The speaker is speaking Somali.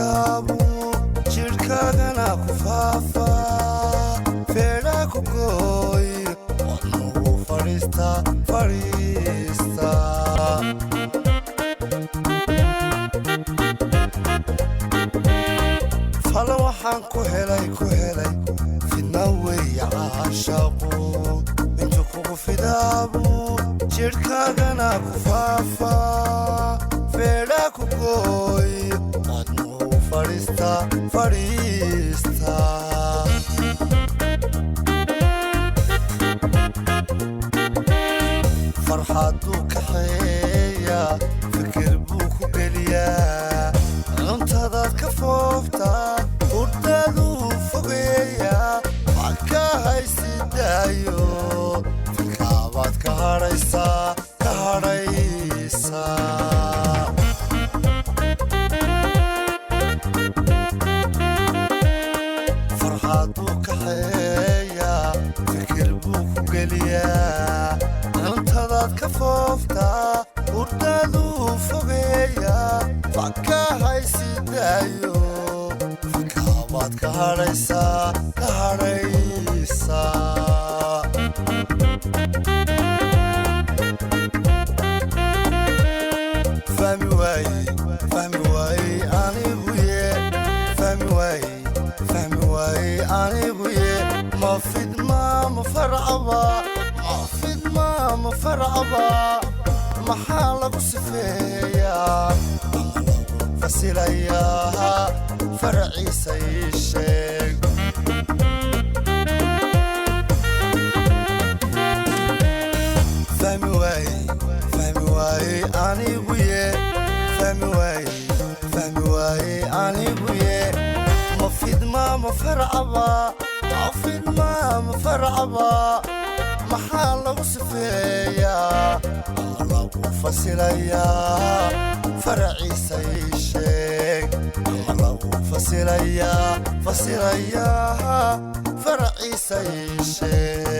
fidaabu jidhkaagana ku faafa, feedhaa ku gooy, wadnuhu fadhiista fadhiista. Fala waxaan ku helay ku helay, fidna weeye caashaqu, intuu kugu fidaabu jidhkaagana ku faafa, feedhaa ku gooy, wadnuhu fadhiista fadhiista. Farxaduu kaxeeya, fikir buu ku geliyaa, cuntadaad ka fooftaa, hurdaduu fogeeyaa, wax ka haysidaayo, filkaabaad ka hadhaysaa ka hadhaysaa. Farxaduu kaxeeya, fikir buu ku geliyaa, cuntadaad ka fooftaa, hurdaduu fogeeyaa, wax ka haysidaayo, filkaabaad ka hadhaysaa ka hadhaysaa. Fahmi waaye, fahmi waaye anigu ye, fahmi waaye, fahmi waaye anigu ye, ma fidma ma farcaba, ma fidma ma farcaba, maxaa lagu sifeeyaa ama lagu fasilayaa? Faraciisa ii sheeg. Fahmi waaye, fahmi waaye anigu ye, fahmi waaye, fahmi waaye anigu ye, ma fidma ma farcaba, ma fidma ma farcaba, maxaa lagu sifeeyaa ama lagu fasilayaa? Faraciisa ii sheeg. Ama lagu fasilayaa fasilayaa? Faraciisa ii sheeg.